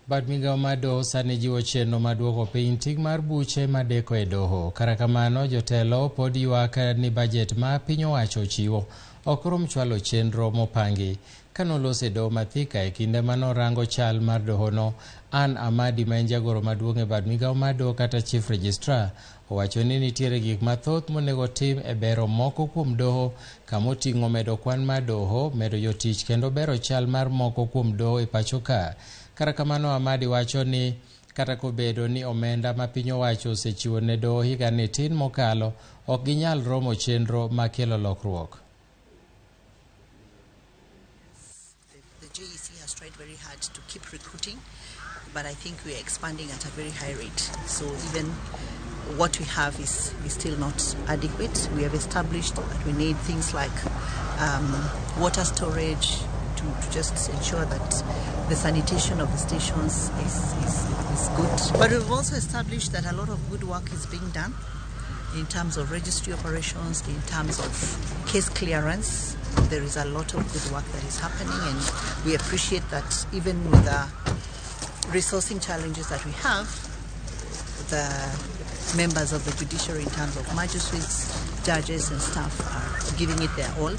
Bad migao mar doho sani jiwo chenro mar duoko piny ting' mar buche madeko e doho. Kata kamano, jotelo pod ywak ni bajet ma piny owacho ochiwo ok rom chwalo chenro mopangi. Kanoloso e doho ma Thika e kinde manorango chal mar dohono, Ann Amadi ma en jagoro maduong' e bad migao mar doho kata Chief Registrar owacho ni nitiere gik mathoth monego tim e bero moko kuom doho kamoting'o medo kwan mar doho, medo jotich kendo bero chal mar moko kuom doho e pacho ka. Kata kamano Amadi wacho ni kata kobedo ni omenda ma piny owacho osechiwo ne doho higani tin mokalo, ok ginyal romo chenro ma kelo lokruok. The JEC has tried very hard to keep recruiting, but I think we are expanding at a very high rate. So even what we have is still not adequate. We have established that we need things like water storage to just ensure that the sanitation of the stations is good. But we've also established that a lot of good work is being done in terms of registry operations, in terms of case clearance. There is a lot of good work that is happening, and we appreciate that even with the resourcing challenges that we have, the members of the judiciary in terms of magistrates, judges and staff are giving it their all.